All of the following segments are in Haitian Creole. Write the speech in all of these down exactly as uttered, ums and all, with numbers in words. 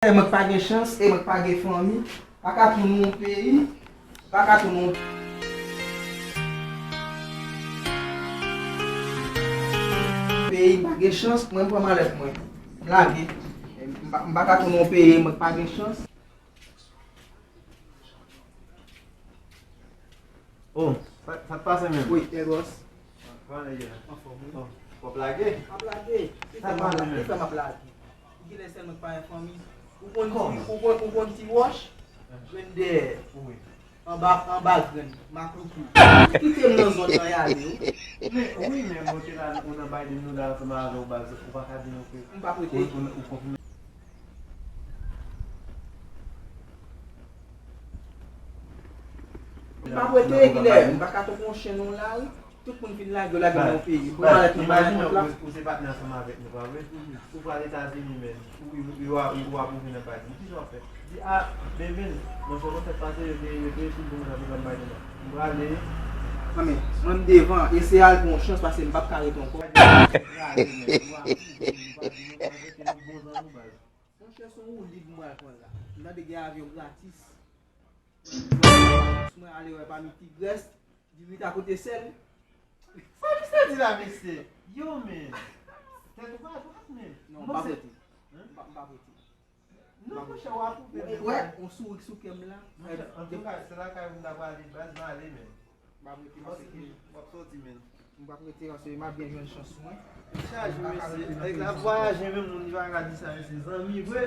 Mwen k pa gen chans, e mwen k pa gen fanmi, pa ka tounen yon peyi, pa ka tounen yon peyi, m pa gen chans, mwen m pran malèt mwen. M lage. M pa, m pa ka tounen yon peyi, mwen k pa gen chans. Oh, sa, sa k pase menm? Wi, Eros. Kòman nèg yo? Anfòm, wi. Oh, w ap lage? M ap lage. Ki fè m ap lage? Ki fè m ap lage? Ou genlè sèlman k pa gen fanmi. Ou konn ti, ou konn, ou konn ti wòch? Grenn dèyè. Wi. Anba, anba grenn, maklouklou. Kite m nan zòn nan y ale, wi. Men, wi, men mwen te la, ou nan bay de nou la ansanm avè w baz, ou pa ka di nou ke m p ap rete. Ou, ou, ou konfime. M p ap rete, Gilè, m pa ka tankou yon chen nan yon lari. Tout moun fin lage yo, lage nan yon peyi. Pou malèt nou pa imajine yon kòb la. Ou, ou se patnè ansanm avèk nou, pa vre? Mhm. Ou pral Etazini, men. Ou, ou, ou, ou ap ouvri nan Biden. Kisa w ap fè? Di, a, Bevin, monchè, konn sa k pase, yo te, yo te sou bon nan Biden nan. M prale. Non, men, mwen m devan, eseye al pran yon chans, paske m p ap ka rete ankò. M prale, men, ou ap ouvri, ou ap ouvri, ou ap rete nan bon zanmi, baz. Monchè, se yon woulib mwen al pran la. M tande gen avyon gratis. Mwen ale wè pami ti grès, di rit akote sèl. Sa misye di la, mesye? Yo, men. Tèt ou pa dwat, men. Non, m pa prete. M pa, m pa prete. Non, monchè, w ap ouvri. Ou wè, yon souri sou kè m la. Monchè, antouka, se lakay ou m ta prale, baz, m ale, men. M pa prete paske w ap sòti, men. M pa prete paske m ap byen jwenn chans mwen. Li chaje, mesye. Nèg la ap vwayaje, menm moun li pa ka di sa, mesye. Zanmi vre.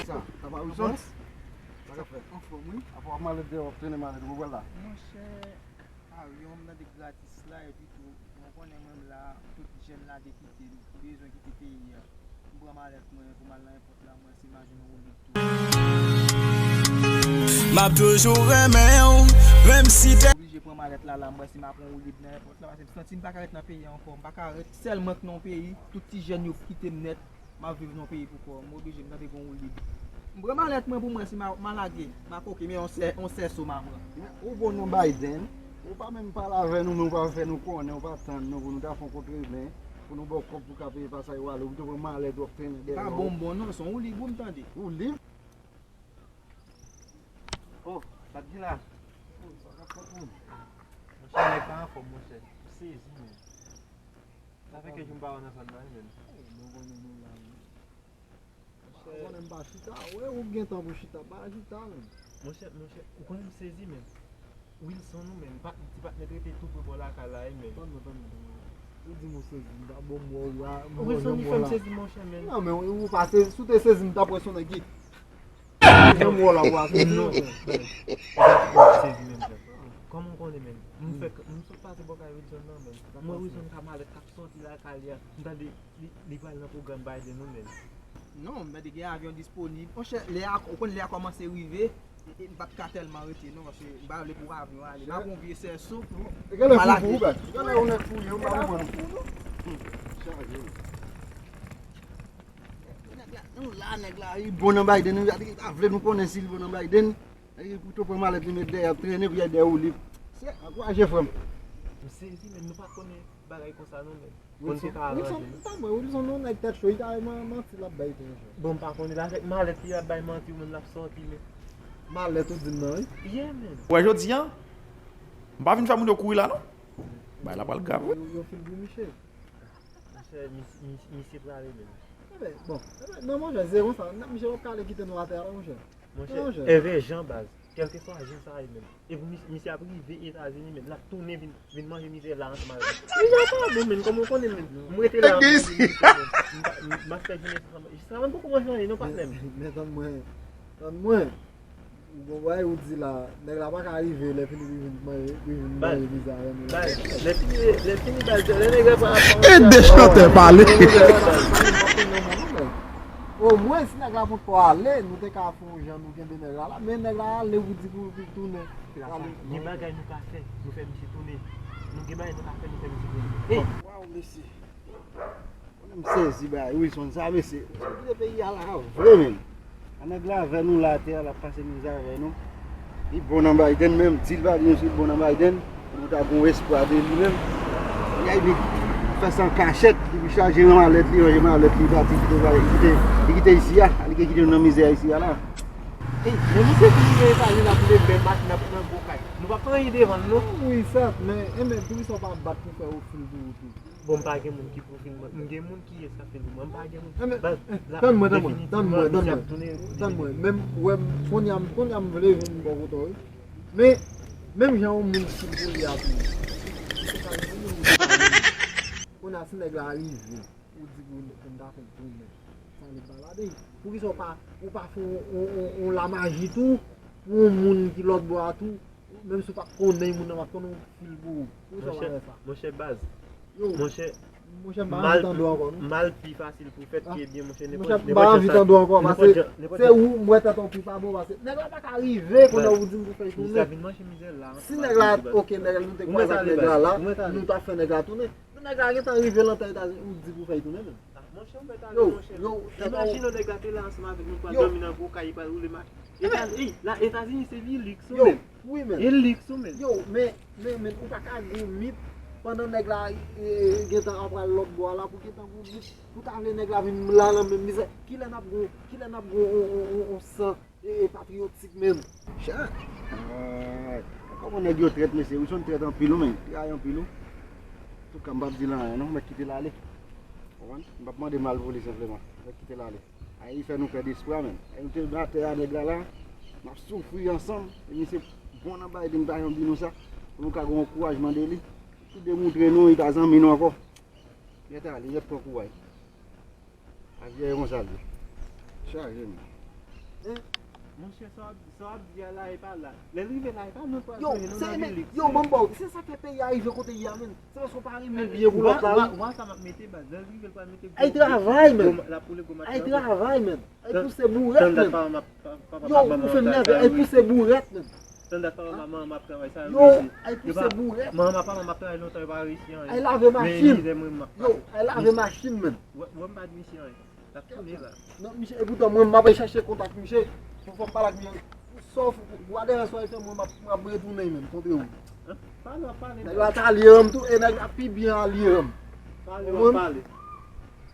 Sa, sa va, Wilson? Sa k ap fèt? Anfòm, wi. Apa w ap malèt deyò, w ap trennen malèt, ou konprann la? Monchè, avyon m nan de gratis la, epi tou, mwen konnen mwen m la, tout jèn la te kite m, ki bezwen kite peyi a. M pran malèt mwen pou m al nan èpòt la, mwen se m a jwenn yon woulib tou. M ap toujou renmen w, menm si te. Oblije pran malèt la, la, m wè si m a pran woulib nan èpòt la, paske m santi m pa ka ret nan peyi a ankò, m pa ka ret sèl mwen k nan yon peyi, tout ti jèn yo kite m nèt. M ap viv nan yon peyi pou kò m, m oblije, m tande gen yon woulib. M pran malèt mwen pou mwen, si m a, m a lage, m a koke, men yon sè, yon sèso m a pran. Ou bon nan Biden, ou pa menm pale avè nou, men ou pa fè nou konnen, ou pa tann nou pou nou ta fè yon kout renmen, pou nou ba w kòb pou ka peye pasaj ou ale, ou pito pran malèt ou ap trennen dèyè w. Pa bon m bon non, se yon woulib wi m tande. Woulib? Oh, sa k di la? Oh, sa k ap fèt menm? Monchè, nèg pa anfòm, monchè. M sezi, men. Sa fè kèk jou m pa wè w nan zòn nan, wi, men. Hey, nou konnen nou la, wi. Ou konnen m pa chita. Wè, ou gentan pou chita, pa chita, men. Monchè, monchè, ou konnen m sezi, men. Wilson, ou menm, pa, ti patnè t rete tou pre bò lakay la, wi, men. Tann mwen, tann mwen, tann mwen. Ou di m ou sezi, m ta bon m wè w a, m wè w la. Wilson, li fè m sezi, monchè, men. Non, men ou, ou pa sezi, si w te sezi, m t ap wè s on nèg ki. Menm wòl la w ap jwe. Non, men, ou sezi menm jan. Kòman w konnen, men? M fèk, m sot pase bò kay Wilson nan, men. M wè Wilson ka malèt k ap sòti lakay li a. M tande li, li pral nan pwogram Biden wi, men. Non, m tande gen avyon disponib. Monchè, lè a, ou konn lè a kòmanse rive, e, e, m p ap ka tèlman rete, non, paske m pa vle pou avyon ale. M ap yon vye sèso. Genlè fou pou ou, bèt. Genlè yon nèg fou, yo, m pa konprann ou. Chaje. Nèg la, nou la, nèg la, li bon nan Biden, nou, li ta vle nou konnen si li bon nan Biden. Li pito pran malèt li met dèyè, ap trennen, epi dèyè ou li. Se ankouraje frè m. M sezi, men nou pa konnen bagay konsa non, men. Konn se ka aranje nou. Wilson, m pa mwen, Wilson, non, nèg tèt cho, li ta man-, manti l ap bay tou, monchè. Bon, m pa konnen, l avèk malèt li ap bay manti, ou menm l ap sòti, men. Malèt ou di m nan, wi. Yeah, men. Wè, jodi a, m pa vin fè moun yo kouri la, non. Bagay la pral grav, wi. Yo, yo fin grimise. Monchè, mis-, mis-, misye prale menm. Enben, bon. Enben, non, monchè, se konsa. Nan, misye p ap ka ale kite nou atè a, non, monchè. Monchè, envè jan baz. Kèlkeswa jan sa ye menm. Epi mis-, misye ap rive Etazini menm. L ap tounen vin, vin manje mizè la ansanm avèk nou. Mizè pa bon menm, kòman w konnen menm? M rete la, m ap manje mizè menm. M pa, m, m ap fè jounen sa, sa menm poko manje anyen non, patnè m. Men, men tann mwen, tann mwen. Ou gon bagay ou di la, nèg la pa ka rive, lè fini li vin manje, li vin manje mizè avè nou la. Bay, lè fini, lè fini, bay, lè nèg la pa ap. Ede chantè pale. Omwen, si nèg la potko ale, nou te ka fè yon jan nou kenbe nèg la la, men nèg la ale, ou di pou, pou tounen. Gen bagay nou ka fè, nou fè misye tounen. Nou gen bagay nou ka fè, nou fè misye tounen. Ey! Waw, mesye. Konnen m sezi bay Wilson sa, mesye. Wilson kite peyi a la vre, menm. A nèg la avè nou la atè a, l ap pase mizè avè nou. Li bon nan Biden menm, di l pa di nou si l bon nan Biden, pou nou ta gon espwa de li menm. Bagay li. Fè sa an kachèt, li chaje nan malèt li, ranje malèt li, pati kite, li kite, li kite isi a, li kite nou nan mizè isi a la. Ey, men misye fin veye pale la pou l menm machin ap pran gwo kay. Nou pa pran anyen devan l non. Wi, sèt, men, enben, poukisa w pa bat pou fè ofri l pou ou tou? Bon, m pa gen moun ki pou fin ban. M gen moun ki ye sa fè l pou mwen. M pa gen moun. Enben, tann mwen, tann mwen, tann mwen, tann mwen. Tann mwen, menm, wè, kounye a, kounye a m vle vin bò kote w, wi. Men, menm jan yon moun ki pou li a tou. Kounye a, si nèg la rive, ou di pou, pou m ta fè l tounen. Sa vle pa la de. Poukisa w pa, ou pa fè yon, yon, yon, yon lamaji tou, pou yon moun ki lòt bò a tou, menm si w pa t konnen moun nan, w ap konnen yon fil pou ou. Poukisa w pa fè sa? Monchè, baz. Yo, monchè, monchè, m pa anvi tande w ankò, non. Mal pi fasil pou fèt ke byen, monchè, monchè, m pa anvi tande w ankò, paske se ou, m wè tèt ou pi pa bon, paske nèg la pa ka rive kounye a ou di m pou fè l tounen. Si nèg la, ok, nèg la, nou te kwaze ak nèg la la, nou t ap fè nèg la tounen. Men nèg la gentan rive lan tè Etazini, ou di pou fè l tounen menm. Monchè, ou mèt ale, monchè. Yo, yo, imajine w nèg la te la ansanm avèk nou, pral dòmi nan gwo kay, pral woule machin. Etazini, la, Etazini se li liks ou menm. Wi, men. E liks ou menm. Yo, men, men, men, ou pa ka gwo mit pandan nèg la, e, gentan ap pral lòt bò a la, pou gentan gwo mit, pou ta vle nèg la vin la nan menm mizè. Kilè n ap gwo, kilè n ap gwo, on, on, on, on san e, e patriyotik menm. Chat. Ay, kòman nèg yo trèt, mesye? Wilson trèt anpil, wi, men. Tray anpil, wi. Antouka, m p ap di l anyen, non. Mèt kite l ale. Konprann? M p ap mande mal pou li, senpleman. Mèt kite l ale. Ay, li fè nou pèd espwa, menm. Ay, nou te atè a, nèg la, la. N ap soufri ansanm. E misye bon nan bagay li, m ta janm di nou sa. Pou nou ka gen yon ankourajman de li. Pou demoutre nou, li pa zanmi nou ankò. Mèt ale, mèt pran kouraj. Avyè e konsa l ye. Chaje, men. Monchè, sa w ap, sa w ap di a la, e pa la. Lè l rive la, e pa nou pral sonje, nou nan Vilix. Yo, men, yo, ban m ba w, se sa k fè peyi a rive kote l ye a, menm. Se paske w pa renmen byen pou lòt la, wi. Wa, wa, sa m ap mete, baz. Lè l rive, l pral mete gwo, gwo, gwo, gwo, l ap woule gwo machin. Ay, travay, menm. Ay, travay, menm. Ay, travay, menm. Ay, pouse bourèt, menm. Yo, ou fè m nève. Ay, pouse bourèt, menm. Tann dat papa manman m ap travay sa yo reyisi. Yo, ay pouse bourèt. Manman papa m ap travay lontan, yo pa reyisi anyen. Ay lave machin. Men mizè mwen m ap pase. Yo, ay lave machin, menm. Wè, wè m pa di misye anyen. L ap tounen la. Non, misye, epoutan, mwen, m ap al chache kontak misye. Pou fò m pale ak misye. Sòf, gade yon sòf, mwen, m ap, m ap retounen, menm, kontre ou. Pale, w ap pale. Nèg la t alye m tou, e nèg la pi byen alye m. Pale, w ap pale.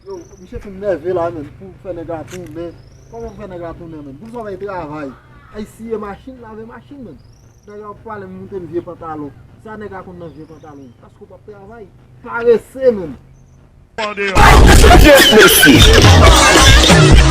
Yo, misye fin nève la, menm, pou fè nèg la tounen. Kòman pou fè nèg la tounen, menm? Pou sa w fè travay. Ay siye machin, lave machin, menm. Nèg la pale m moute m vye pantalon. Sa nèg la konn nan vye pantalon? Paske w p ap travay. Parese, menm. Pyès, mesye.